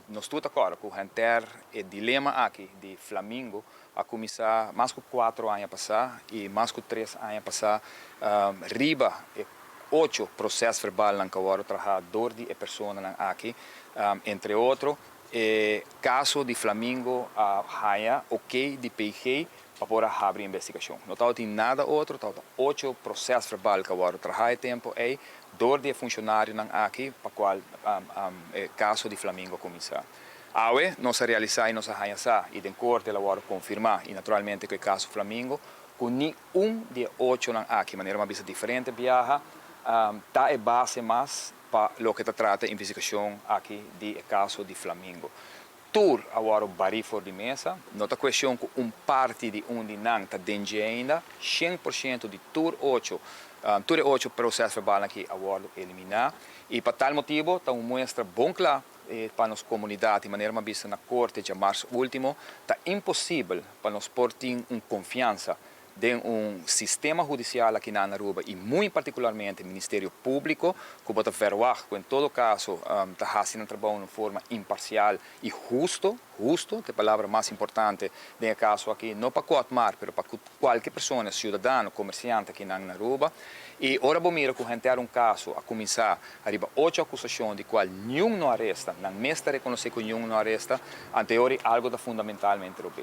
Nos tur ta corda cu henter e dilema aki di Flamingo a cuminsa mas cu 4 aña pasa y mas cu 3 aña pasa riba e ocho procesverbalnan cu a wordo traha door di e personanan aki, entre otro, e caso di Flamingo a haya ok di PG pa por a habri investigacion. No tabatin nada otro, tabata ocho procesverbal cu a wordo traha e tempo ey door di funcionarionan aki pa cual e caso di Flamingo a cuminsa. Awe, nos a realisa y nos a haya sa, y den corte el a wordo confirma, y naturalmente cu e caso Flamingo, cu ni un di ocho nan aki, manera m'a bisa diferente biaha, ta e base mas pa loke ta trata investigacion aki di caso di Flamingo. Tur a wordo bari for di mesa, no ta cuestion cu un parti di un di nan ta den ainda, 100% di tur ocho procesverbal aki a wordo elimina, y pa tal motibo, ta un muestra bon cla pa nos comunidad, di manera m'a bisa na corte diamars ultimo, ta imposibel pa nos por tin un confiansa den un sistema hudicial aki na Aruba y muy particularmente Ministerio Publico, cu bo ta verwacht, en todo caso, ta haciendo un trabou di forma imparcial y husto, husto, e palabra mas importante den e caso aki, no pa Otmar, pero pa cualkier persona, ciudadano, comerciante aki na Aruba. Y ora bo mira cu henter un caso a cuminsa ariba ocho acusacion di cual ningun no a resta, nan mes ta reconoce cu ningun no a resta, anto algo ta fundamentalmente robes.